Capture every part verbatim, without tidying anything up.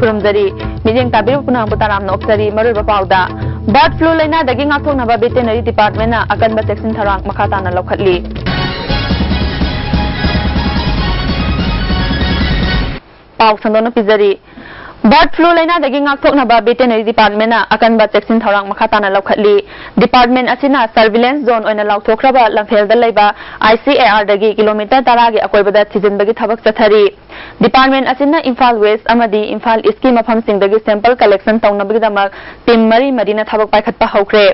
ꯈꯨꯔꯨꯝꯖꯔꯤ꯫ ꯃꯤꯠꯌꯦꯡ ꯇꯥꯕꯤꯔꯤꯕ ꯄꯨꯝꯅꯃꯛꯄꯨ ꯇꯔꯥꯝꯅ ꯑꯣꯛꯆꯔꯤ꯫ ꯃꯔꯨꯑꯣꯏꯕ ꯄꯥꯎꯗ, ꯕꯔꯗ ꯐ꯭ꯂꯨ ꯂꯥꯏꯅꯥꯗꯒꯤ ꯉꯥꯛꯊꯣꯛꯅꯕ ꯚꯦꯇꯦꯅꯔꯤ ꯗꯤꯄꯥꯔꯠꯃꯦꯟꯅ ꯑꯀꯟꯕ ꯆꯦꯛꯁꯤꯟ ꯊꯧꯔꯥꯡ ꯃꯈꯥ ꯇꯥꯅ ꯂꯧꯈꯠꯂꯤ꯫ ꯄꯥꯎ ꯁꯟꯗꯣꯛꯅ ꯄꯤꯖꯔꯤ꯫ ꯕꯔꯗ ꯐ꯭ꯂꯨ ꯂꯥꯏꯅꯥꯗꯒꯤ ꯉꯥꯛꯊꯣꯛꯅꯕ ꯚꯦꯇꯦꯅꯔꯤ ꯗꯤꯄꯥꯔꯠꯃꯦꯟꯅ ꯑꯀꯟꯕ ꯆꯦꯛꯁꯤꯟ ꯊꯧꯔꯥꯡ ꯃꯈꯥ ꯇꯥꯅ ꯂꯧꯈꯠꯂꯤ꯫ ꯗꯤꯄꯥꯔꯠꯃꯦꯟ ꯑꯁꯤꯅ ꯁꯔꯚꯤꯂꯦꯟꯁ ꯖꯣꯟ ꯑꯣꯏꯅ ꯂꯥꯎꯊꯣꯛꯈ꯭ꯔꯕ ꯂꯝꯐꯦꯜꯗ ꯂꯩꯕ ꯑꯥꯏ ꯁꯤ ꯑꯦ ꯑꯥꯔꯗꯒꯤ ꯀꯤꯂꯣꯃꯤꯇꯔ ꯇꯔꯥꯒꯤ ꯑꯀꯣꯏꯕꯗ ꯊꯤꯖꯤꯟꯕꯒꯤ ꯊꯕꯛ ꯆꯠꯊꯔꯤ꯫ ꯗꯤꯄꯥꯔꯠꯃꯦꯟ ꯑꯁꯤꯅ ꯏꯝꯐꯥꯜ ꯋꯦꯁ ꯑꯃꯗꯤ ꯏꯝꯐꯥꯜ ꯏꯁꯀꯤ ꯃꯐꯝꯁꯤꯡꯗꯒꯤ ꯁꯦꯝꯄꯜ ꯀꯂꯦꯛꯁꯟ ꯇꯧꯅꯕꯒꯤꯗꯃꯛ ꯇꯤꯝ ꯃꯔꯤ ꯃꯔꯤꯅ ꯊꯕꯛ ꯄꯥꯏꯈꯠꯄ ꯍꯧꯈ꯭ꯔꯦ꯫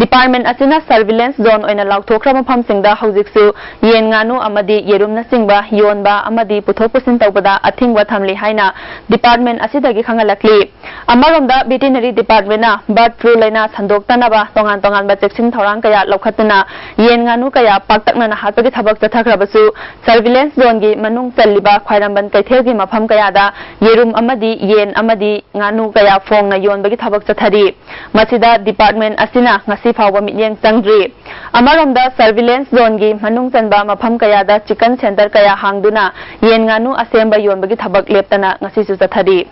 ꯗꯤꯄꯥꯔꯠꯃꯦꯟ ꯑꯁꯤꯅ ꯁꯔꯚꯤꯂꯦꯟꯁ ꯖꯣꯟ ꯑꯣꯏꯅ ꯂꯥꯎꯊꯣꯛꯈ꯭ꯔꯕ ꯃꯐꯝꯁꯤꯡꯗ ꯍꯧꯖꯤꯛꯁꯨ ꯌꯦꯟ, ꯉꯥꯅꯨ ꯑꯃꯗꯤ ꯌꯦꯔꯨꯝꯅꯆꯤꯡꯕ ꯌꯣꯟꯕ ꯑꯃꯗꯤ ꯄꯨꯊꯣꯛ ꯄꯨꯁꯤꯟ ꯇꯧꯕꯗ ꯑꯊꯤꯡꯕ ꯊꯝꯂꯤ ꯍꯥꯏꯅ ꯗꯤꯄꯥꯔꯠꯃꯦꯟ ꯑꯁꯤꯗꯒꯤ ꯈꯪꯍꯜꯂꯛꯂꯤ꯫ ꯑꯃꯔꯣꯝꯗ, ꯚꯦꯇꯦꯅꯔꯤ ꯗꯤꯄꯥꯔꯠꯃꯦꯟꯅ ꯕꯔꯗ ꯐ꯭ꯂꯨ ꯂꯥꯏꯅꯥ ꯁꯟꯗꯣꯛꯇꯅꯕ ꯇꯣꯉꯥꯟ ꯇꯣꯉꯥꯟꯕ ꯆꯦꯛꯁꯤꯟ ꯊꯧꯔꯥꯡ ꯀꯌꯥ ꯂꯧꯈꯠꯇꯨꯅ ꯌꯦꯟ, ꯉꯥꯅꯨ ꯀꯌꯥ ꯄꯥꯛꯇꯛꯅꯅ ꯍꯥꯠꯄꯒꯤ ꯊꯕꯛ ꯆꯠꯊꯈ꯭ꯔꯕꯁꯨ, ꯁꯔꯚꯤꯂꯦꯟꯁ ꯖꯣꯟꯒꯤ ꯃꯅꯨꯡ ꯆꯜꯂꯤꯕ ꯈ꯭ꯋꯥꯏꯔꯝꯕꯟ ꯀꯩꯊꯦꯜꯒꯤ ꯃꯐꯝ ꯀꯌꯥꯗ ꯌꯦꯔꯨꯝ ꯑꯃꯗꯤ ꯌꯦꯟ ꯑꯃꯗꯤ ꯉꯥꯅꯨ ꯀꯌꯥ ꯐꯣꯡꯅ ꯌꯣꯟꯕꯒꯤ ꯊꯕꯛ ꯆꯠꯊꯔꯤ꯫ ꯃꯁꯤꯗ ꯗꯤꯄꯥꯔꯠꯃꯦꯟ ꯑꯁꯤꯅ ꯉꯁꯤ ꯐꯥꯎꯕ ꯃꯤꯠꯌꯦꯡ ꯆꯪꯗ꯭ꯔꯤ꯫ ꯑꯃꯔꯣꯝꯗ, ꯁꯔꯚꯤꯂꯦꯟꯁ ꯖꯣꯟꯒꯤ ꯃꯅꯨꯡ ꯆꯟꯕ ꯃꯐꯝ ꯀꯌꯥꯗ ꯆꯤꯀꯟ ꯁꯦꯟꯇꯔ ꯀꯌꯥ ꯍꯥꯡꯗꯨꯅ ꯌꯦꯟ, ꯉꯥꯅꯨ ꯑꯁꯦꯝꯕ ꯌꯣꯟꯕꯒꯤ ꯊꯕꯛ ꯂꯦꯞꯇꯅ ꯉꯁꯤꯁꯨ ꯆꯠꯊꯔꯤ꯫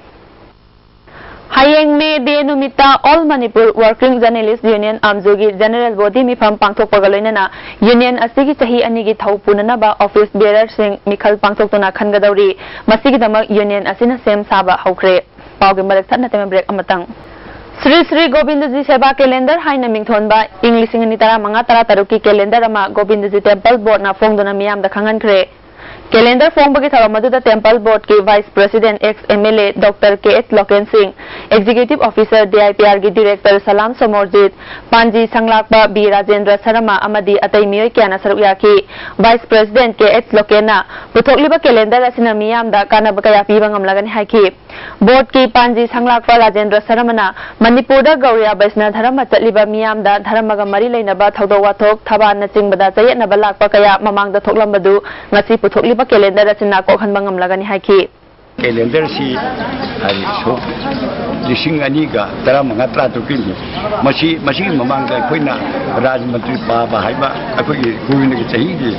ꯍꯌꯦꯡ ꯃꯦ ꯗꯦ ꯅꯨꯃꯤꯠꯇ All Manipur Working Journalist Union, ꯑꯥꯝꯖꯨꯒꯤ ꯖꯦꯅꯔꯦꯜ ꯕꯣꯗꯤ ꯃꯤꯐꯝ ꯄꯥꯡꯊꯣꯛꯄꯒ ꯂꯣꯏꯅꯅ ꯌꯨꯅꯤꯌꯟ ꯑꯁꯤꯒꯤ ꯆꯍꯤ ꯑꯅꯤꯒꯤ ꯊꯧ ꯄꯨꯅꯅꯕ ꯑꯣꯐꯤꯁ ꯕꯤꯌꯔꯔꯁꯤꯡ ꯃꯤꯈꯜ ꯄꯥꯡꯊꯣꯛꯇꯨꯅ ꯈꯟꯒꯗꯧꯔꯤ꯫ ꯃꯁꯤꯒꯤꯗꯃꯛ ꯌꯨꯅꯤꯌꯟ ꯑꯁꯤꯅ ꯁꯦꯝ ꯁꯥꯕ ꯍꯧꯈ꯭ꯔꯦ꯫ ꯄꯥꯎꯒꯤ ꯃꯔꯛ ꯊꯠꯅ ꯇꯦꯝꯕ ꯕ꯭ꯔꯦꯛ ꯑꯃꯇꯪ꯫ ꯁ꯭ꯔꯤ ꯁ꯭ꯔꯤ ꯒꯣꯕꯤꯟꯗꯖꯤ ꯁꯦꯕꯥ ꯀꯦꯂꯦꯟꯗꯔ ꯍꯥꯏꯅ ꯃꯤꯡꯊꯣꯟꯕ ꯏꯪ ꯂꯤꯁꯤꯡ ꯑꯅꯤ ꯇꯔꯥꯃꯉꯥ ꯇꯔꯥꯇꯔꯨꯛꯀꯤ ꯀꯦꯂꯦꯟꯗꯔ ꯑꯃ ꯒꯣꯕꯤꯟꯗꯖꯤ ꯇꯦꯝꯄꯜ ꯕꯣꯔꯗꯅ ꯐꯣꯡꯗꯨꯅ ꯃꯤꯌꯥꯝꯗ ꯈꯪꯍꯟꯈ꯭ꯔꯦ꯫ ꯀꯦꯂꯦꯟꯗꯔ ꯐꯣꯡꯕꯒꯤ ꯊꯧꯔꯝ ꯑꯗꯨꯗ ꯇꯦꯝꯄꯜ ꯕꯣꯔꯗꯀꯤ vice president ex M L A doctor K H Loken Singh, executive officer D I P ꯑꯥꯔꯒꯤ ꯗꯤꯔꯦꯛꯇꯔ ꯁꯂꯥꯝ ꯁꯣꯃꯣꯔꯖꯤꯠ, ꯄꯥꯟꯖꯤ ꯁꯪꯂꯥꯛꯄ ꯕꯤ ꯔꯥꯖꯦꯟꯗ꯭ꯔ ꯁꯔꯃ ꯑꯃꯗꯤ ꯑꯇꯩ ꯃꯤꯑꯣꯏ ꯀꯌꯥꯅ ꯁꯔꯨꯛ ꯌꯥꯈꯤ꯫ ꯚꯥꯏꯁ ꯄ꯭ꯔꯦꯁꯤꯗꯦꯟꯠ ꯀꯦ ꯑꯦꯆ ꯂꯣꯀꯦꯟꯅ ꯄꯨꯊꯣꯛꯂꯤꯕ ꯀꯦꯂꯦꯟꯗꯔ ꯑꯁꯤꯅ ꯃꯤꯌꯥꯝꯗ ꯀꯥꯟꯅꯕ ꯀꯌꯥ ꯄꯤꯕ ꯉꯝꯂꯒꯅꯤ ꯍꯥꯏꯈꯤ꯫ ꯕꯣꯔꯗꯀꯤ ꯄꯥꯟꯖꯤ ꯁꯪꯂꯥꯛꯄ ꯔꯥꯖꯦꯟꯗ꯭ꯔ ꯁꯔꯃꯅ ꯃꯅꯤꯄꯨꯔꯗ ꯒꯧꯔꯤꯌꯥ ꯕꯩꯁꯅ ꯙꯔꯃ ꯆꯠꯂꯤꯕ ꯃꯤꯌꯥꯝꯗ ꯙꯔꯃꯒ ꯃꯔꯤ ꯂꯩꯅꯕ ꯊꯧꯗꯣꯛ ꯋꯥꯊꯣꯛ, ꯊꯕꯥꯜꯅꯆꯤꯡꯕꯗ ꯆꯌꯦꯠꯅꯕ ꯂꯥꯛꯄ ꯀꯌꯥ ꯃꯃꯥꯡꯗ ꯊꯣꯛꯂꯝꯕꯗꯨ ꯉꯁꯤ ꯄꯨꯊꯣꯛꯂꯤꯕ ꯀꯦꯂꯦꯟꯗꯔ ꯑꯁꯤꯅ ꯀꯣꯛꯍꯟꯕ ꯉꯝꯂꯒꯅꯤ ꯍꯥꯏꯈꯤ꯫ ꯀꯦꯂꯦꯟꯗꯔꯁꯤ ꯍꯥꯏꯗꯤ ꯁꯣꯛ ꯂꯤꯁꯤꯡ ꯑꯅꯤꯒ ꯇꯔꯥꯃꯉꯥ ꯇꯔꯥꯇꯔꯨꯛꯀꯤꯅꯤ꯫ ꯃꯁꯤ, ꯃꯁꯤꯒꯤ ꯃꯃꯥꯡꯗ ꯑꯩꯈꯣꯏꯅ ꯔꯥꯖ ꯃꯟꯇ꯭ꯔꯤ ꯄꯥꯕ ꯍꯥꯏꯕ ꯑꯩꯈꯣꯏꯒꯤ ꯒꯣꯕꯤꯟꯗꯒꯤ ꯆꯍꯤꯒꯤ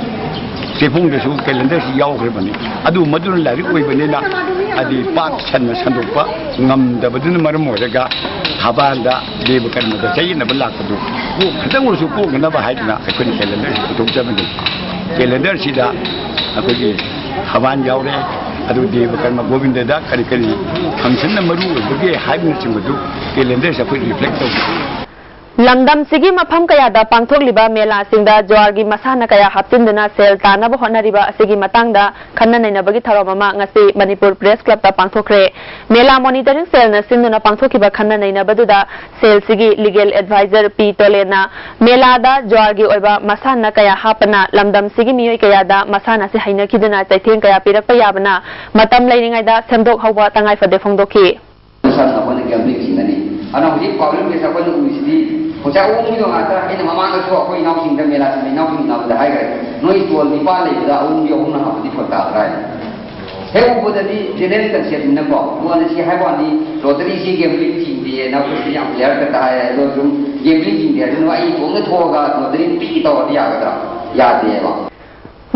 ꯆꯦꯐꯣꯡꯗꯁꯨ ꯀꯦꯂꯦꯟꯗꯔꯁꯤ ꯌꯥꯎꯈ꯭ꯔꯕꯅꯤ꯫ ꯑꯗꯨ ꯃꯗꯨꯅ ꯂꯥꯏꯔꯤꯛ ꯑꯣꯏꯕꯅꯤꯅ ꯍꯥꯏꯗꯤ ꯄꯥꯛ ꯁꯟꯅ ꯁꯟꯗꯣꯛꯄ ꯉꯝꯗꯕꯗꯨꯅ ꯃꯔꯝ ꯑꯣꯏꯔꯒ ꯊꯕꯥꯜꯗ ꯗꯦꯕ ꯀꯔꯃꯗ ꯆꯌꯦꯠꯅꯕ ꯂꯥꯛꯄꯗꯨ ꯀꯣꯛ ꯈꯤꯇꯪ ꯑꯣꯏꯔꯁꯨ ꯀꯣꯛꯅꯅꯕ ꯍꯥꯏꯗꯅ ꯑꯩꯈꯣꯏꯅ calendar ꯑꯁꯤ ꯄꯨꯊꯣꯛꯆꯕꯅꯤ꯫ Calendar ꯁꯤꯗ ꯑꯩꯈꯣꯏꯒꯤ ꯊꯕꯥꯜ ꯌꯥꯎꯔꯦ, ꯑꯗꯨ ꯗꯦꯕ ꯀꯔꯃ ꯒꯣꯕꯤꯟꯗꯗ ꯀꯔꯤ ꯀꯔꯤ function ꯅ ꯃꯔꯨ ꯑꯣꯏꯕꯒꯦ ꯍꯥꯏꯕꯅꯆꯤꯡꯕꯗꯨ calendar ꯁꯤꯗ ꯑꯩꯈꯣꯏ reflect ꯇꯧꯖꯩ꯫ ꯂꯝꯗꯝꯁꯤꯒꯤ ꯃꯐꯝ ꯀꯌꯥꯗ ꯄꯥꯡꯊꯣꯛꯂꯤꯕ ꯃꯦꯂꯥꯁꯤꯡꯗ ꯖ꯭ꯋꯥꯔꯒꯤ ꯃꯁꯥꯟꯅ ꯀꯌꯥ ꯍꯥꯞꯆꯤꯟꯗꯨꯅ ꯁꯦꯜ ꯇꯥꯟꯅꯕ ꯍꯣꯠꯅꯔꯤꯕ ꯑꯁꯤꯒꯤ ꯃꯇꯥꯡꯗ ꯈꯟꯅ ꯅꯩꯅꯕꯒꯤ ꯊꯧꯔꯝ ꯑꯃ ꯉꯁꯤ ꯃꯅꯤꯄꯨꯔ Press Club ꯇ ꯄꯥꯡꯊꯣꯛꯈ꯭ꯔꯦ꯫ ꯃꯦꯂꯥ monitoring cell ꯅ ꯁꯤꯟꯗꯨꯅ ꯄꯥꯡꯊꯣꯛꯈꯤꯕ ꯈꯟꯅ ꯅꯩꯅꯕꯗꯨꯗ cell ꯁꯤꯒꯤ legal adviser ꯄꯤ ꯇꯣꯂꯦꯟꯅ ꯃꯦꯂꯥꯗ ꯖ꯭ꯋꯥꯔꯒꯤ ꯑꯣꯏꯕ ꯃꯁꯥꯟꯅ ꯀꯌꯥ ꯍꯥꯞꯄꯅ ꯂꯝꯗꯝꯁꯤꯒꯤ ꯃꯤꯑꯣꯏ ꯀꯌꯥꯗ ꯃꯁꯥꯟꯅ ꯑꯁꯤ ꯍꯩꯅꯈꯤꯗꯨꯅ ꯆꯩꯊꯦꯡ ꯀꯌꯥ ꯄꯤꯔꯛꯄ ꯌꯥꯕꯅ ꯃꯇꯝ ꯂꯩꯔꯤꯉꯩꯗ ꯁꯦꯝꯗꯣꯛꯍꯧꯕ ꯇꯉꯥꯏꯐꯗꯦ ꯐꯣꯡꯗꯣꯛꯈꯤ꯫ ꯃꯁꯥꯅ ꯑꯩꯈꯣꯏꯅ gambling ꯆꯤꯡꯒꯅꯤ꯫ ꯑꯗꯨꯅ ꯍꯧꯖꯤꯛ problem ꯁꯦ ꯑꯩꯈꯣꯏꯅ ꯎꯔꯤꯁꯤꯗꯤ ꯉꯁꯥꯏ ꯑꯑꯣꯟꯕꯤꯗꯣ ꯉꯥꯛꯇ꯫ ꯑꯩꯅ ꯃꯃꯥꯡꯗꯁꯨ ꯑꯩꯈꯣꯏ ꯏꯅꯥꯎꯁꯤꯡꯗ, ꯃꯦꯂꯥ ꯁꯤꯟꯕ ꯏꯅꯥꯎꯁꯤꯡ ꯎꯅꯕꯗ ꯍꯥꯏꯈ꯭ꯔꯦ, "ꯅꯣꯏ stall ꯅꯤꯄꯥꯟ ꯂꯩꯕꯗ ꯑꯑꯣꯟꯕꯤ ꯑꯍꯨꯝꯅ ꯍꯥꯞꯄꯗꯤ ꯐꯔꯛ ꯇꯥꯗ꯭ꯔꯥ?" ꯍꯥꯏꯅ꯫ ꯍꯦꯛ ꯎꯕꯗꯗꯤ general concept ꯅꯤꯅꯀꯣ, ꯃꯉꯣꯟꯗ ꯁꯤ ꯍꯥꯏꯕ ꯋꯥꯅꯤ, lottery ꯁꯤ gambling ꯆꯤꯡꯗꯦꯅ ꯑꯩꯈꯣꯏ ꯁꯤ ꯌꯥꯝ clear cut ꯍꯥꯏ꯫ ꯑꯗꯣ ꯁꯨꯝ gambling ꯆꯤꯡꯗꯦ ꯍꯥꯏꯗꯨꯅ ꯑꯩ ꯏꯇꯣꯝꯇ ꯊꯣꯛꯑꯒ lottery ꯄꯤ ꯇꯧꯔꯗꯤ ꯌꯥꯒꯗ꯭ꯔꯥ? ꯌꯥꯗꯦꯕ꯫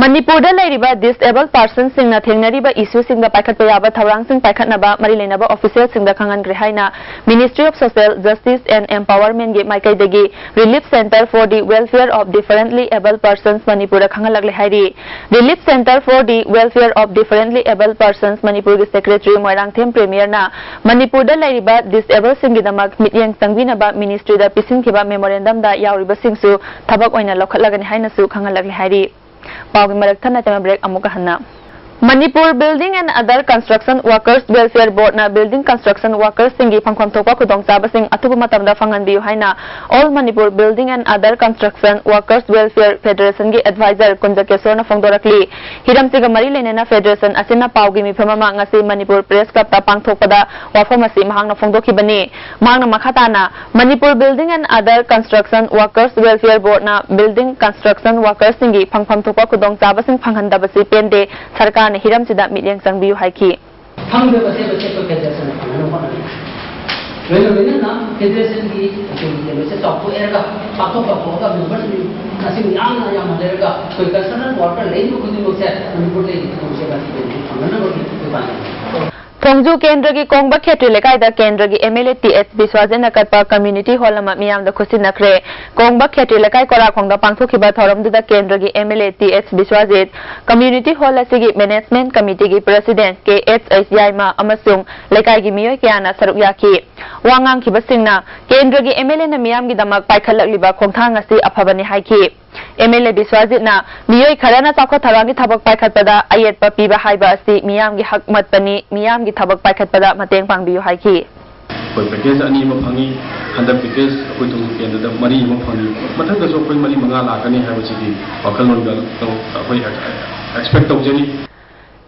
ꯃꯅꯤꯄꯨꯔꯗ ꯂꯩꯔꯤꯕ disabled person ꯁꯤꯡꯅ ꯊꯦꯡꯅꯔꯤꯕ issue ꯁꯤꯡꯗ ꯄꯥꯏꯈꯠꯄ ꯌꯥꯕ ꯊꯧꯔꯥꯡꯁꯤꯡ ꯄꯥꯏꯈꯠꯅꯕ ꯃꯔꯤ ꯂꯩꯅꯕ official ꯁꯤꯡꯗ ꯈꯪꯍꯟꯈ꯭ꯔꯦ ꯍꯥꯏꯅ Ministry of Social Justice and Empowerment ꯀꯤ ꯃꯥꯏꯀꯩꯗꯒꯤ Relief Centre for the Welfare of Differently Abled Persons ꯃꯅꯤꯄꯨꯔꯗ ꯈꯪꯍꯜꯂꯛꯂꯦ ꯍꯥꯏꯔꯤ꯫ Relief Centre for the Welfare of Differently Abled Persons ꯃꯅꯤꯄꯨꯔꯒꯤ secretary ꯃꯣꯏꯔꯥꯡꯊꯦꯝ ꯄ꯭ꯔꯦꯃꯤꯌꯔꯅ ꯃꯅꯤꯄꯨꯔꯗ ꯂꯩꯔꯤꯕ disabled ꯁꯤꯡꯒꯤꯗꯃꯛ ꯃꯤꯠꯌꯦꯡ ꯆꯪꯕꯤꯅꯕ ministry ꯗ ꯄꯤꯁꯤꯟꯈꯤꯕ memorandum ꯗ ꯌꯥꯎꯔꯤꯕꯁꯤꯡꯁꯨ ꯊꯕꯛ ꯑꯣꯏꯅ ꯂꯧꯈꯠꯂꯒꯅꯤ ꯍꯥꯏꯅꯁꯨ ꯈꯪꯍꯜꯂꯛꯂꯦ ꯍꯥꯏꯔꯤ꯫ ꯄꯥꯎꯒꯤ ꯃꯔꯛ ꯊꯠꯅ ꯇꯦꯝꯃ break ꯑꯃꯨꯛꯀ ꯍꯟꯅ꯫ Manipur Building and Other Construction Workers Welfare Board ꯅ building construction workers ꯁꯤꯡꯒꯤ ꯐꯪꯐꯝ ꯊꯣꯛꯄ ꯈꯨꯗꯣꯡꯆꯥꯕꯁꯤꯡ ꯑꯊꯨꯕ ꯃꯇꯝꯗ ꯐꯪꯍꯟꯕꯤꯌꯨ ꯍꯥꯏꯅ All Manipur Building and Other Construction Workers Welfare Federation ꯒꯤ adviser ꯀꯨꯟꯖꯀꯦꯁꯣꯔꯅ ꯐꯣꯡꯗꯣꯔꯛꯂꯤ꯫ ꯍꯤꯔꯝꯁꯤꯒ ꯃꯔꯤ ꯂꯩꯅꯅ federation ꯑꯁꯤꯅ ꯄꯥꯎꯒꯤ ꯃꯤꯐꯝ ꯑꯃ ꯉꯁꯤ ꯃꯅꯤꯄꯨꯔ Press Club ꯇ ꯄꯥꯡꯊꯣꯛꯄꯗ ꯋꯥꯐꯝ ꯑꯁꯤ ꯃꯍꯥꯛꯅ ꯐꯣꯡꯗꯣꯛꯈꯤꯕꯅꯤ꯫ ꯃꯍꯥꯛꯅ ꯃꯈꯥ ꯇꯥꯅ Manipur Building and Other Construction Workers Welfare Board ꯅ building construction workers ꯁꯤꯡꯒꯤ ꯐꯪꯐꯝ ꯊꯣꯛꯄ ꯈꯨꯗꯣꯡꯆꯥꯕꯁꯤꯡ ꯐꯪꯍꯟꯗꯕꯁꯤ ꯄꯦꯟꯗꯦ, ꯁꯔꯀꯥꯔꯅ ꯍꯤꯔꯝꯁꯤꯗ ꯃꯤꯠꯌꯦꯡ ꯆꯪꯕꯤꯌꯨ ꯍꯥꯏꯈꯤ꯫ ꯐꯪꯗꯕꯁꯦ ꯃꯁꯤ ꯑꯩꯈꯣꯏ federation ꯅ ꯐꯪꯅꯅꯕ ꯍꯣꯠꯅꯒꯅꯤ꯫ ꯂꯣꯏꯅ ꯂꯣꯏꯅꯅ federation ꯒꯤ ꯑꯩꯈꯣꯏꯒꯤ ꯀꯩꯅꯣꯁꯦ ꯆꯥꯎꯊꯣꯛꯑꯦꯔꯒ, ꯄꯥꯛꯊꯣꯛ ꯆꯥꯎꯊꯣꯛꯑꯒ members ꯁꯤꯡ ꯃꯁꯤꯡ ꯌꯥꯝꯅ ꯌꯥꯝꯍꯜꯂꯦꯔꯒ, ꯑꯩꯈꯣꯏ concerned worker ꯂꯩꯔꯤꯕ ꯈꯨꯗꯤꯡꯃꯛꯁꯦ ꯃꯅꯤꯄꯨꯔꯗ ꯂꯩꯔꯤꯕ ꯈꯨꯗꯤꯡꯃꯛꯁꯦ ꯃꯅꯤꯄꯨꯔ ꯐꯪꯅꯅꯕꯒꯤ ꯑꯩꯈꯣꯏ ꯄꯥꯟꯗꯝꯅꯤ꯫ ꯈꯣꯡꯖꯨ ꯀꯦꯟꯗ꯭ꯔꯒꯤ ꯀꯣꯡꯕ ꯈꯦꯇ꯭ꯔꯤ ꯂꯩꯀꯥꯏꯗ ꯀꯦꯟꯗ꯭ꯔꯒꯤ ꯑꯦꯝ ꯑꯦꯜ ꯑꯦ ꯇꯤ ꯑꯦꯁ ꯕꯤꯁ꯭ꯋꯥꯖꯤꯠꯅ ꯀꯠꯄ ꯀꯝꯃ꯭ꯌꯨꯅꯤꯇꯤ ꯍꯣꯜ ꯑꯃ ꯃꯤꯌꯥꯝꯗ ꯈꯨꯠꯁꯤꯟꯅꯈ꯭ꯔꯦ꯫ ꯀꯣꯡꯕ ꯈꯦꯇ꯭ꯔꯤ ꯂꯩꯀꯥꯏ ꯀꯣꯔꯥꯈꯣꯡꯗ ꯄꯥꯡꯊꯣꯛꯈꯤꯕ ꯊꯧꯔꯝꯗꯨꯗ ꯀꯦꯟꯗ꯭ꯔꯒꯤ M L A T S Biswajit, community hall ꯑꯁꯤꯒꯤ ꯃꯦꯅꯦꯖꯃꯦꯟꯠ ꯀꯃꯤꯇꯤꯒꯤ president K S H Yaima ꯑꯃꯁꯨꯡ ꯂꯩꯀꯥꯏꯒꯤ ꯃꯤꯑꯣꯏ ꯀꯌꯥꯅ ꯁꯔꯨꯛ ꯌꯥꯈꯤ꯫ ꯋꯥ ꯉꯥꯡꯈꯤꯕꯁꯤꯡꯅ ꯀꯦꯟꯗ꯭ꯔꯒꯤ ꯑꯦꯝ ꯑꯦꯜ ꯑꯦꯅ ꯃꯤꯌꯥꯝꯒꯤꯗꯃꯛ ꯄꯥꯏꯈꯠꯂꯛꯂꯤꯕ ꯈꯣꯡꯊꯥꯡ ꯑꯁꯤ ꯑꯐꯕꯅꯤ ꯍꯥꯏꯈꯤ꯫ ꯑꯦꯝ ꯑꯦꯜ ꯑꯦ ꯕꯤꯁ꯭ꯋꯥꯖꯤꯠꯅ ꯃꯤꯑꯣꯏ ꯈꯔꯅ ꯆꯥꯎꯈꯠ ꯊꯧꯔꯥꯡꯒꯤ ꯊꯕꯛ ꯄꯥꯏꯈꯠꯄꯗ ꯑꯌꯦꯠꯄ ꯄꯤꯕ ꯍꯥꯏꯕ ꯑꯁꯤ ꯃꯤꯌꯥꯝꯒꯤ ꯍꯛ ꯃꯠꯄꯅꯤ, ꯃꯤꯌꯥꯝꯒꯤ ꯊꯕꯛ ꯄꯥꯏꯈꯠꯄꯗ ꯃꯇꯦꯡ ꯄꯥꯡꯕꯤꯌꯨ ꯍꯥꯏꯈꯤ꯫ ꯑꯩꯈꯣꯏ ꯄꯦꯀꯦꯖ ꯑꯅꯤ ꯑꯃ ꯐꯪꯉꯤ꯫ ꯍꯟꯗꯛ ꯄꯦꯀꯦꯖ ꯑꯩꯈꯣꯏ ꯊꯣꯡꯖꯨ ꯀꯦꯟꯗ꯭ꯔꯗ ꯃꯔꯤ ꯑꯃ ꯐꯪꯉꯤ꯫ ꯃꯊꯪꯗꯁꯨ ꯑꯩꯈꯣꯏ ꯃꯔꯤ ꯃꯉꯥ ꯂꯥꯛꯀꯅꯤ ꯍꯥꯏꯕꯁꯤꯒꯤ ꯋꯥꯈꯜꯂꯣꯟꯗ ꯑꯩꯈꯣꯏ ꯑꯦꯛꯁꯄꯦꯛ ꯇꯧꯖꯔꯤ꯫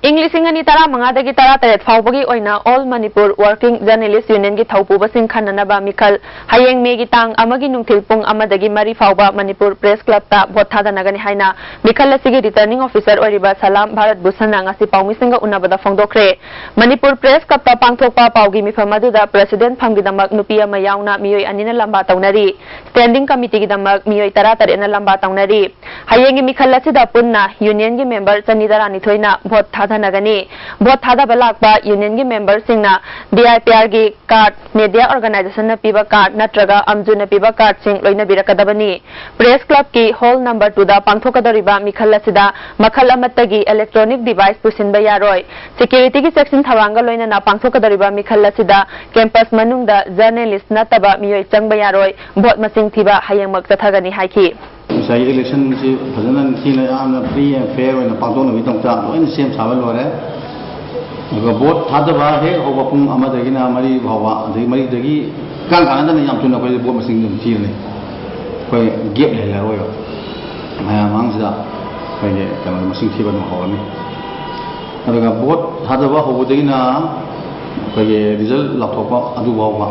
ꯏꯪ ꯂꯤꯁꯤꯡ ꯑꯅꯤ ꯇꯔꯥꯃꯉꯥꯗꯒꯤ ꯇꯔꯥꯇꯔꯦꯠ ꯐꯥꯎꯕꯒꯤ ꯑꯣꯏꯅ All Manipur Working Journalist Unionꯒꯤ ꯊꯧꯄꯨꯕꯁꯤꯡ ꯈꯟꯅꯅꯕ ꯃꯤꯈꯜ ꯍꯌꯦꯡ ꯃꯦꯒꯤ ꯇꯥꯡ ꯑꯃꯒꯤ ꯅꯨꯡꯊꯤꯜ ꯄꯨꯡ ꯑꯃꯗꯒꯤ ꯃꯔꯤ ꯐꯥꯎꯕ ꯃꯅꯤꯄꯨꯔ ꯄ꯭ꯔꯦꯁ ꯀ꯭ꯂꯕꯇ ꯚꯣꯠ ꯊꯥꯗꯅꯒꯅꯤ ꯍꯥꯏꯅ ꯃꯤꯈꯜ ꯑꯁꯤꯒꯤ ꯔꯤꯇꯔꯅꯤꯡ ꯑꯣꯐꯤꯁꯔ ꯑꯣꯏꯔꯤꯕ ꯁꯂꯥꯝ ꯚꯥꯔꯠ ꯚꯨꯁꯟꯅ ꯉꯁꯤ ꯄꯥꯎꯃꯤꯁꯤꯡꯒ ꯎꯅꯕꯗ ꯐꯣꯡꯗꯣꯛꯈ꯭ꯔꯦ꯫ ꯃꯅꯤꯄꯨꯔ ꯄ꯭ꯔꯦꯁ ꯀ꯭ꯂꯕꯇ ꯄꯥꯡꯊꯣꯛꯄ ꯄꯥꯎꯒꯤ ꯃꯤꯐꯝ ꯑꯗꯨꯗ ꯄ꯭ꯔꯦꯁꯤꯗꯦꯟꯠ ꯐꯝꯒꯤꯗꯃꯛ ꯅꯨꯄꯤ ꯑꯃ ꯌꯥꯎꯅ ꯃꯤꯑꯣꯏ ꯑꯅꯤꯅ ꯂꯝꯕꯥ ꯇꯧꯅꯔꯤ꯫ ꯁ꯭ꯇꯦꯟꯗꯤꯡ ꯀꯃꯤꯇꯤꯒꯤꯗꯃꯛ ꯃꯤꯑꯣꯏ ꯇꯔꯥꯇꯔꯦꯠꯅ ꯂꯝꯕꯥ ꯇꯧꯅꯔꯤ꯫ ꯍꯌꯦꯡꯒꯤ ꯃꯤꯈꯜ ꯑꯁꯤꯗ ꯄꯨꯟꯅ ꯌꯨꯅꯤꯌꯟꯒꯤ ꯃꯦꯝꯕꯔ ꯆꯅꯤ ꯇꯔꯥꯅꯤꯊꯣꯏꯅ ꯚꯣꯠ ꯊꯥꯗꯅꯒꯅꯤ꯫ ꯚꯣꯠ ꯊꯥꯗꯕ ꯂꯥꯛꯄ ꯌꯨꯅꯤꯌꯟꯒꯤ ꯃꯦꯝꯕꯔꯁꯤꯡꯅ ꯗꯤ ꯑꯥꯏ ꯄꯤ ꯑꯥꯔꯒꯤ ꯀꯥꯔꯗ, ꯃꯦꯗꯤꯌꯥ ꯑꯣꯔꯒꯅꯥꯏꯖꯦꯁꯟꯅ ꯄꯤꯕ ꯀꯥꯔꯗ ꯅꯠꯇ꯭ꯔꯒ ꯑꯝꯖꯨꯅ ꯄꯤꯕ ꯀꯥꯔꯗꯁꯤꯡ ꯂꯣꯏꯅꯕꯤꯔꯛꯀꯗꯕꯅꯤ꯫ ꯄ꯭ꯔꯦꯁ ꯀ꯭ꯂꯕꯀꯤ ꯍꯣꯜ ꯅꯝꯕꯔ ꯇꯨꯗ ꯄꯥꯡꯊꯣꯛꯀꯗꯧꯔꯤꯕ ꯃꯤꯈꯜ ꯑꯁꯤꯗ ꯃꯈꯜ ꯑꯃꯠꯇꯒꯤ ꯏꯂꯦꯛꯇ꯭ꯔꯣꯅꯤꯛ ꯗꯤꯚꯥꯏꯁ ꯄꯨꯁꯤꯟꯕ ꯌꯥꯔꯣꯏ꯫ ꯁꯦꯀ꯭ꯌꯨꯔꯤꯇꯤꯒꯤ ꯆꯦꯛꯁꯤꯟ ꯊꯧꯔꯥꯡꯒ ꯂꯣꯏꯅꯅ ꯄꯥꯡꯊꯣꯛꯀꯗꯧꯔꯤꯕ ꯃꯤꯈꯜ ꯑꯁꯤꯗ ꯀꯦꯝꯄꯁ ꯃꯅꯨꯡꯗ ꯖꯔꯅꯦꯂꯤꯁ ꯅꯠꯇꯕ ꯃꯤꯑꯣꯏ ꯆꯪꯕ ꯌꯥꯔꯣꯏ꯫ ꯚꯣꯠ ꯃꯁꯤꯡ ꯊꯤꯕ ꯍꯌꯦꯡꯃꯛ ꯆꯠꯊꯒꯅꯤ ꯍꯥꯏꯈꯤ꯫ ꯉꯁꯥꯏꯒꯤ ꯏꯂꯦꯛꯁꯟꯁꯤ ꯐꯖꯅ ꯅꯤꯡꯊꯤꯅ ꯌꯥꯝꯅ free and fair ꯑꯣꯏꯅ ꯄꯥꯡꯊꯣꯛꯅꯕꯒꯤꯗꯃꯛꯇ ꯂꯣꯏꯅ ꯁꯦꯝ ꯁꯥꯕ ꯂꯣꯏꯔꯦ꯫ ꯑꯗꯨꯒ ꯚꯣꯠ ꯊꯥꯗꯕ ꯍꯦꯛ ꯍꯧꯕ ꯄꯨꯡ ꯑꯃꯗꯒꯤꯅ ꯃꯔꯤ ꯐꯥꯎꯕ, ꯑꯗꯒꯤ ꯃꯔꯤꯗꯒꯤ ꯏꯀꯥꯟ ꯀꯥꯟꯅꯗꯅ ꯌꯥꯝ ꯊꯨꯅ ꯑꯩꯈꯣꯏ ꯚꯣꯠ ꯃꯁꯤꯡ ꯑꯗꯨꯝ ꯊꯤꯔꯅꯤ꯫ ꯑꯩꯈꯣꯏ ꯒꯦꯞ ꯂꯩꯍꯜꯂꯔꯣꯏꯕ꯫ ꯃꯌꯥꯝ ꯃꯥꯡꯁꯤꯗ ꯑꯩꯈꯣꯏꯒꯤ ꯀꯩꯅꯣ ꯃꯁꯤꯡ ꯊꯤꯕ ꯑꯗꯨꯝ ꯍꯧꯔꯅꯤ꯫ ꯑꯗꯨꯒ ꯚꯣꯠ ꯊꯥꯗꯕ ꯍꯧꯕꯗꯒꯤꯅ ꯑꯩꯈꯣꯏꯒꯤ ꯔꯤꯖꯜ ꯂꯥꯎꯊꯣꯛꯄ ꯑꯗꯨ ꯐꯥꯎꯕ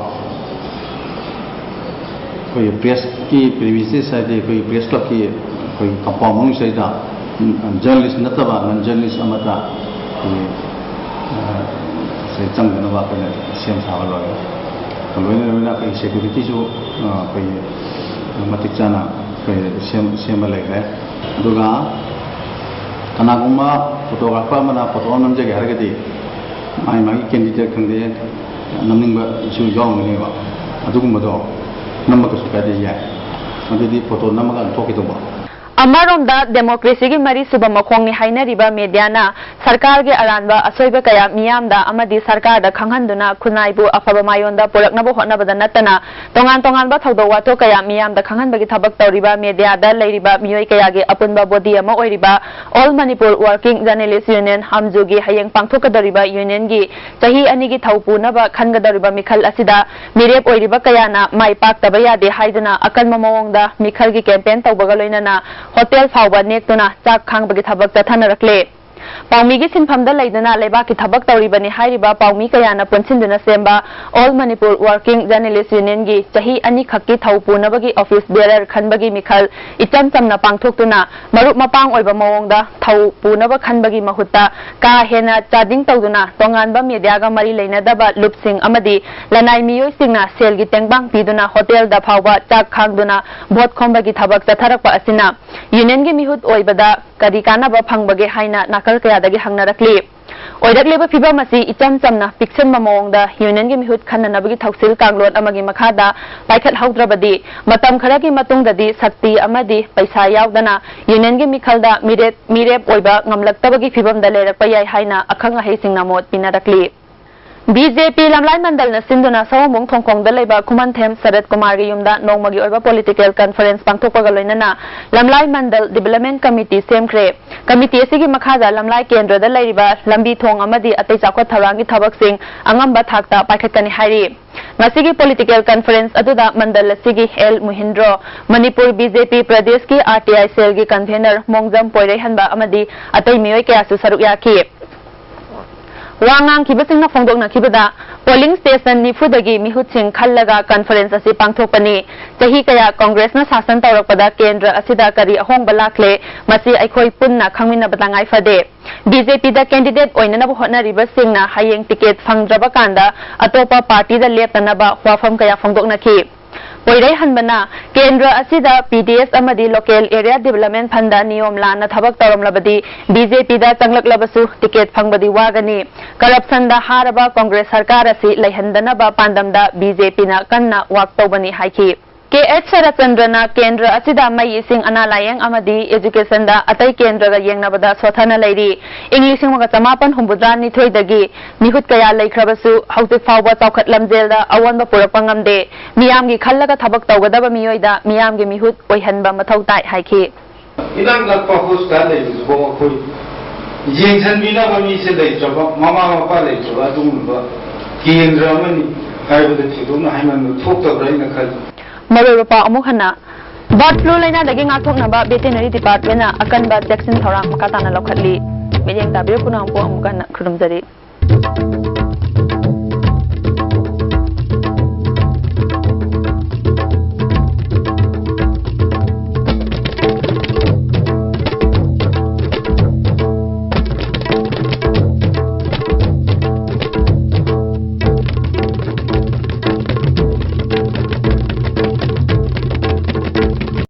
ꯑꯩꯈꯣꯏꯒꯤ ꯄ꯭ꯔꯦꯁꯀꯤ ꯄ꯭ꯔꯤꯃꯤꯁꯦꯁ ꯍꯥꯏꯗꯤ ꯑꯩꯈꯣꯏꯒꯤ ꯄ꯭ꯔꯦꯁ ꯀ꯭ꯂꯕꯀꯤ ꯑꯩꯈꯣꯏꯒꯤ ꯀꯝꯄꯥꯎꯟ ꯃꯅꯨꯡꯁꯤꯗꯩꯗ ꯖꯔꯅꯦꯂꯤꯁ ꯅꯠꯇꯕ ꯅꯟ ꯖꯔꯅꯦꯂꯤꯁ ꯑꯃꯠꯇ ꯑꯩꯈꯣꯏꯒꯤ ꯁꯤꯗ ꯆꯪꯗꯅꯕ ꯑꯩꯈꯣꯏꯅ ꯁꯦꯝ ꯁꯥꯕ ꯂꯣꯏꯔꯦ꯫ ꯂꯣꯏꯅ ꯂꯣꯏꯅ ꯑꯩꯈꯣꯏꯒꯤ ꯁꯦꯀ꯭ꯌꯨꯔꯤꯇꯤꯁꯨ ꯑꯩꯈꯣꯏꯒꯤ ꯃꯇꯤꯛ ꯆꯥꯅ ꯑꯩꯈꯣꯏ ꯁꯦꯝ ꯁꯦꯝꯕ ꯂꯩꯈ꯭ꯔꯦ꯫ ꯑꯗꯨꯒ ꯀꯅꯥꯒꯨꯝꯕ ꯐꯣꯇꯣꯒ꯭ꯔꯥꯐꯔ ꯑꯃꯅ ꯐꯣꯇꯣ ꯑꯃ ꯅꯝꯖꯒꯦ ꯍꯥꯏꯔꯒꯗꯤ ꯃꯥꯒꯤ ꯃꯥꯒꯤ ꯀꯦꯟꯗꯤꯗꯦꯠ ꯈꯪꯗꯦ, ꯅꯝꯅꯤꯡꯕꯁꯨ ꯌꯥꯎꯔꯝꯒꯅꯦꯕ꯫ ꯑꯗꯨꯒꯨꯝꯕꯗꯣ ꯅꯝꯕ ꯀꯩꯁꯨ ꯀꯥꯏꯗꯦ, ꯌꯥꯏ꯫ ꯑꯗꯨꯗꯤ ꯐꯣꯇꯣ ꯅꯝꯃꯒ ꯑꯗꯨꯝ ꯊꯣꯛꯈꯤꯗꯧꯕ꯫ ꯑꯃꯔꯣꯝꯗ, ꯗꯦꯃꯣꯀ꯭ꯔꯦꯁꯤꯒꯤ ꯃꯔꯤꯁꯨꯕ ꯃꯈꯣꯡꯅꯤ ꯍꯥꯏꯅꯔꯤꯕ ꯃꯦꯗꯤꯌꯥꯅ ꯁꯔꯀꯥꯔꯒꯤ ꯑꯔꯥꯟꯕ ꯑꯁꯣꯏꯕ ꯀꯌꯥ ꯃꯤꯌꯥꯝꯗ ꯑꯃꯗꯤ ꯁꯔꯀꯥꯔꯗ ꯈꯪꯍꯟꯗꯨꯅ ꯈꯨꯟꯅꯥꯏꯕꯨ ꯑꯐꯕ ꯃꯥꯏꯌꯣꯟꯗ ꯄꯨꯔꯛꯅꯕ ꯍꯣꯠꯅꯕꯗ ꯅꯠꯇꯅ, ꯇꯣꯉꯥꯟ ꯇꯣꯉꯥꯟꯕ ꯊꯧꯗꯣꯛ ꯋꯥꯊꯣꯛ ꯀꯌꯥ ꯃꯤꯌꯥꯝꯗ ꯈꯪꯍꯟꯕꯒꯤ ꯊꯕꯛ ꯇꯧꯔꯤꯕ ꯃꯦꯗꯤꯌꯥꯗ ꯂꯩꯔꯤꯕ ꯃꯤꯑꯣꯏ ꯀꯌꯥꯒꯤ ꯑꯄꯨꯟꯕ ꯕꯣꯗꯤ ꯑꯃ ꯑꯣꯏꯔꯤꯕ All Manipur Working Journalist Union, ꯑꯝꯖꯨꯒꯤ ꯍꯌꯦꯡ ꯄꯥꯡꯊꯣꯛꯀꯗꯧꯔꯤꯕ ꯌꯨꯅꯤꯌꯟꯒꯤ ꯆꯍꯤ ꯑꯅꯤꯒꯤ ꯊꯧ ꯄꯨꯅꯕ ꯈꯟꯒꯗꯧꯔꯤꯕ ꯃꯤꯈꯜ ꯑꯁꯤꯗ ꯃꯤꯔꯦꯞ ꯑꯣꯏꯔꯤꯕ ꯀꯌꯥꯅ ꯃꯥꯏ ꯄꯥꯛꯇꯕ ꯌꯥꯗꯦ ꯍꯥꯏꯗꯨꯅ ꯑꯀꯟꯕ ꯃꯑꯣꯡꯗ ꯃꯤꯈꯜꯒꯤ ꯀꯦꯝꯄꯦꯟ ꯇꯧꯕꯒ ꯂꯣꯏꯅꯅ ꯍꯣꯇꯦꯜ ꯐꯥꯎꯕ ꯅꯦꯛꯇꯨꯅ ꯆꯥꯛ ꯈꯥꯡꯕꯒꯤ ꯊꯕꯛ ꯆꯠꯊꯅꯔꯛꯂꯦ꯫ ꯄꯥꯎꯃꯤꯒꯤ ꯁꯤꯟꯐꯝꯗ ꯂꯩꯗꯨꯅ ꯂꯩꯕꯥꯛꯀꯤ ꯊꯕꯛ ꯇꯧꯔꯤꯕꯅꯤ ꯍꯥꯏꯔꯤꯕ ꯄꯥꯎꯃꯤ ꯀꯌꯥꯅ ꯄꯨꯟꯁꯤꯟꯗꯨꯅ ꯁꯦꯝꯕ All Manipur Working Journalist Unionꯒꯤ ꯆꯍꯤ ꯑꯅꯤꯈꯛꯀꯤ ꯊꯧ ꯄꯨꯅꯕꯒꯤ office bearer ꯈꯟꯕꯒꯤ ꯃꯤꯈꯜ ꯏꯆꯝ ꯆꯝꯅ ꯄꯥꯡꯊꯣꯛꯇꯨꯅ, ꯃꯔꯨꯞ ꯃꯄꯥꯡ ꯑꯣꯏꯕ ꯃꯑꯣꯡꯗ ꯊꯧ ꯄꯨꯅꯕ ꯈꯟꯕꯒꯤ ꯃꯍꯨꯠꯇ ꯀꯥ ꯍꯦꯟꯅ ꯆꯥꯗꯤꯡ ꯇꯧꯗꯨꯅ ꯇꯣꯉꯥꯟꯕ ꯃꯦꯗꯤꯌꯥꯒ ꯃꯔꯤ ꯂꯩꯅꯗꯕ ꯂꯨꯞꯁꯤꯡ ꯑꯃꯗꯤ ꯂꯅꯥꯏ ꯃꯤꯑꯣꯏꯁꯤꯡꯅ ꯁꯦꯜꯒꯤ ꯇꯦꯡꯕꯥꯡ ꯄꯤꯗꯨꯅ ꯍꯣꯇꯦꯜꯗ ꯐꯥꯎꯕ ꯆꯥꯛ ꯈꯥꯡꯗꯨꯅ ꯚꯣꯠ ꯈꯣꯝꯕꯒꯤ ꯊꯕꯛ ꯆꯠꯊꯔꯛꯄ ꯑꯁꯤꯅ ꯌꯨꯅꯤꯌꯟꯒꯤ ꯃꯤꯍꯨꯠ ꯑꯣꯏꯕꯗ ꯀꯔꯤ ꯀꯥꯟꯅꯕ ꯐꯪꯕꯒꯦ ꯍꯥꯏꯅ ꯅꯥꯀꯜ ꯀꯌꯥꯗꯒꯤ ꯍꯪꯅꯔꯛꯂꯤ꯫ ꯑꯣꯏꯔꯛꯂꯤꯕ ꯐꯤꯚꯝ ꯑꯁꯤ ꯏꯆꯝ ꯆꯝꯅ ꯄꯤꯛꯁꯟꯕ ꯃꯑꯣꯡꯗ ꯌꯨꯅꯤꯌꯟꯒꯤ ꯃꯤꯍꯨꯠ ꯈꯟꯅꯅꯕꯒꯤ ꯊꯧꯁꯤꯜ ꯀꯥꯡꯂꯣꯟ ꯑꯃꯒꯤ ꯃꯈꯥꯗ ꯄꯥꯏꯈꯠꯍꯧꯗ꯭ꯔꯕꯗꯤ ꯃꯇꯝ ꯈꯔꯒꯤ ꯃꯇꯨꯡꯗꯗꯤ ꯁꯛꯇꯤ ꯑꯃꯗꯤ ꯄꯩꯁꯥ ꯌꯥꯎꯗꯅ ꯌꯨꯅꯤꯌꯟꯒꯤ ꯃꯤꯈꯜꯗ ꯃꯤꯔꯦꯞ, ꯃꯤꯔꯦꯞ ꯑꯣꯏꯕ ꯉꯝꯂꯛꯇꯕꯒꯤ ꯐꯤꯚꯝꯗ ꯂꯩꯔꯛꯄ ꯌꯥꯏ ꯍꯥꯏꯅ ꯑꯈꯪ ꯑꯍꯩꯁꯤꯡꯅ ꯃꯣꯠ ꯄꯤꯅꯔꯛꯂꯤ꯫ ꯕꯤ ꯖꯦ ꯄꯤ ꯂꯝꯂꯥꯏ ꯃꯟꯗꯜꯅ ꯁꯤꯟꯗꯨꯅ ꯁꯑꯣꯝꯕꯨꯡ ꯊꯣꯡꯈꯣꯡꯗ ꯂꯩꯕ ꯈꯨꯃꯟꯊꯦꯝ ꯁꯔꯠ ꯀꯨꯃꯥꯔꯒꯤ ꯌꯨꯝꯗ ꯅꯣꯡꯃꯒꯤ ꯑꯣꯏꯕ political conference ꯄꯥꯡꯊꯣꯛꯄꯒ ꯂꯣꯏꯅꯅ ꯂꯝꯂꯥꯏ ꯃꯟꯗꯜ development committee ꯁꯦꯝꯈ꯭ꯔꯦ꯫ Committee ꯑꯁꯤꯒꯤ ꯃꯈꯥꯗ ꯂꯝꯂꯥꯏ ꯀꯦꯟꯗ꯭ꯔꯗ ꯂꯩꯔꯤꯕ ꯂꯝꯕꯤ ꯊꯣꯡ ꯑꯃꯗꯤ ꯑꯇꯩ ꯆꯥꯎꯈꯠ ꯊꯧꯔꯥꯡꯒꯤ ꯊꯕꯛꯁꯤꯡ ꯑꯉꯝꯕ ꯊꯥꯛꯇ ꯄꯥꯏꯈꯠꯀꯅꯤ ꯍꯥꯏꯔꯤ꯫ ꯉꯁꯤꯒꯤ political conference ꯑꯗꯨꯗ ꯃꯟꯗꯜ ꯑꯁꯤꯒꯤ ꯑꯦꯜ ꯃꯨꯍꯤꯟꯗ꯭ꯔꯣ, ꯃꯅꯤꯄꯨꯔ ꯕꯤ ꯖꯦ ꯄꯤ ꯄ꯭ꯔꯗꯦꯁꯀꯤ ꯑꯥꯔ ꯇꯤ ꯑꯥꯏ cellꯒꯤ convener ꯃꯣꯡꯖꯝ ꯄꯣꯏꯔꯩꯍꯟꯕ ꯑꯃꯗꯤ ꯑꯇꯩ ꯃꯤꯑꯣꯏ ꯀꯌꯥꯁꯨ ꯁꯔꯨꯛ ꯌꯥꯈꯤ꯫ ꯋꯥ ꯉꯥꯡꯈꯤꯕꯁꯤꯡꯅ ꯐꯣꯡꯗꯣꯛꯅꯈꯤꯕꯗ, polling station ꯅꯤꯐꯨꯗꯒꯤ ꯃꯤꯍꯨꯠꯁꯤꯡ ꯈꯜꯂꯒ conference ꯑꯁꯤ ꯄꯥꯡꯊꯣꯛꯄꯅꯤ꯫ ꯆꯍꯤ ꯀꯌꯥ ꯀꯪꯒ꯭ꯔꯦꯁꯅ ꯁꯥꯁꯟ ꯇꯧꯔꯛꯄꯗ ꯀꯦꯟꯗ꯭ꯔ ꯑꯁꯤꯗ ꯀꯔꯤ ꯑꯍꯣꯡꯕ ꯂꯥꯛꯂꯦ, ꯃꯁꯤ ꯑꯩꯈꯣꯏ ꯄꯨꯟꯅ ꯈꯪꯃꯤꯟꯅꯕ ꯇꯉꯥꯏ ꯐꯗꯦ꯫ ꯕꯤ ꯖꯦ ꯄꯤꯗ candidate ꯑꯣꯏꯅꯅꯕ ꯍꯣꯠꯅꯔꯤꯕꯁꯤꯡꯅ ꯍꯌꯦꯡ ticket ꯐꯪꯗ꯭ꯔꯕ ꯀꯥꯟꯗ ꯑꯇꯣꯞꯄ partyꯗ ꯂꯦꯞꯇꯅꯕ ꯋꯥꯐꯝ ꯀꯌꯥ ꯐꯣꯡꯗꯣꯛꯅꯈꯤ꯫ ꯄꯣꯏꯔꯩ ꯍꯟꯕꯅ, ꯀꯦꯟꯗ꯭ꯔ ꯑꯁꯤꯗ ꯄꯤ ꯗꯤ ꯑꯦꯁ ꯑꯃꯗꯤ Local Area Development Fund ꯅꯤꯌꯣꯝ ꯂꯥꯟꯅ ꯊꯕꯛ ꯇꯧꯔꯝꯂꯕꯗꯤ ꯕꯤ ꯖꯦ ꯄꯤꯗ ꯆꯪꯂꯛꯂꯕꯁꯨ ꯇꯤꯀꯦꯠ ꯐꯪꯕꯗꯤ ꯋꯥꯒꯅꯤ꯫ ꯀꯔꯞꯁꯟꯗ ꯍꯥꯔꯕ ꯀꯣꯡꯒ꯭ꯔꯦꯁ ꯁꯔꯀꯥꯔ ꯑꯁꯤ ꯂꯩꯍꯟꯗꯅꯕ ꯄꯥꯟꯗꯝꯗ ꯕꯤ ꯖꯦ ꯄꯤꯅ ꯀꯟꯅ ꯋꯥꯛ ꯇꯧꯕꯅꯤ ꯍꯥꯏꯈꯤ꯫ ꯀꯦ ꯑꯩꯆ ꯁꯔꯠꯆꯟꯗ꯭ꯔꯅ ꯀꯦꯟꯗ꯭ꯔ ꯑꯁꯤꯗ ꯃꯩ, ꯏꯁꯤꯡ, ꯑꯅꯥ ꯂꯥꯌꯦꯡ ꯑꯃꯗꯤ education ꯗ ꯑꯇꯩ ꯀꯦꯟꯗ꯭ꯔꯒ ꯌꯦꯡꯅꯕꯗ ꯁꯣꯊꯅ ꯂꯩꯔꯤ꯫ ꯏꯪ ꯂꯤꯁꯤꯡ ꯑꯃꯒ ꯆꯃꯥꯄꯟ ꯍꯨꯝꯐꯨꯇꯔꯥ ꯅꯤꯊꯣꯏꯗꯒꯤ ꯃꯤꯍꯨꯠ ꯀꯌꯥ ꯂꯩꯈ꯭ꯔꯕꯁꯨ ꯍꯧꯖꯤꯛ ꯐꯥꯎꯕ ꯆꯥꯎꯈꯠ ꯂꯝꯖꯦꯜꯗ ꯑꯑꯣꯟꯕ ꯄꯨꯔꯛꯄ ꯉꯝꯗꯦ꯫ ꯃꯤꯌꯥꯝꯒꯤ ꯈꯜꯂꯒ ꯊꯕꯛ ꯇꯧꯒꯗꯕ ꯃꯤꯑꯣꯏꯗ ꯃꯤꯌꯥꯝꯒꯤ ꯃꯤꯍꯨꯠ ꯑꯣꯏꯍꯟꯕ ꯃꯊꯧ ꯇꯥꯏ ꯍꯥꯏꯈꯤ꯫ ꯏꯅꯥꯛ ꯅꯛꯄ ꯍꯣꯁꯄꯤꯇꯥꯜ ꯂꯩꯕꯁꯤꯐꯥꯎ ꯑꯩꯈꯣꯏ ꯌꯦꯡꯁꯤꯟꯕꯤꯅꯕ ꯃꯤꯁꯦ ꯂꯩꯇ꯭ꯔꯕ, ꯃꯃꯥ ꯃꯄꯥ ꯂꯩꯇ꯭ꯔꯕ ꯑꯗꯨꯒꯨꯝꯂꯕ ꯀꯦꯟꯗ꯭ꯔ ꯑꯃꯅꯤ ꯍꯥꯏꯕꯗ ꯊꯣꯏꯗꯣꯛꯅ ꯍꯥꯏꯃꯟꯕ ꯊꯣꯛꯇꯕ꯭ꯔꯥ ꯍꯥꯏꯅ ꯈꯜꯂꯤ꯫ ꯃꯔꯨꯑꯣꯏꯕ ꯄꯥꯎ ꯑꯃꯨꯛ ꯍꯟꯅ꯫ Bird flu ꯂꯥꯏꯅꯥꯗꯒꯤ ꯉꯥꯛꯊꯣꯛꯅꯕ Veterinary Department ꯅ ꯑꯀꯟꯕ ꯆꯦꯛꯁꯤꯟ ꯊꯧꯔꯥꯡ ꯃꯈꯥ ꯇꯥꯅ ꯂꯧꯈꯠꯂꯤ꯫ ꯃꯤꯠꯌꯦꯡ ꯇꯥꯕꯤꯔꯤꯕ ꯄꯨꯝꯅꯃꯛꯄꯨ ꯑꯃꯨꯛ ꯍꯟꯅ ꯈꯨꯔꯨꯝꯖꯔꯤ꯫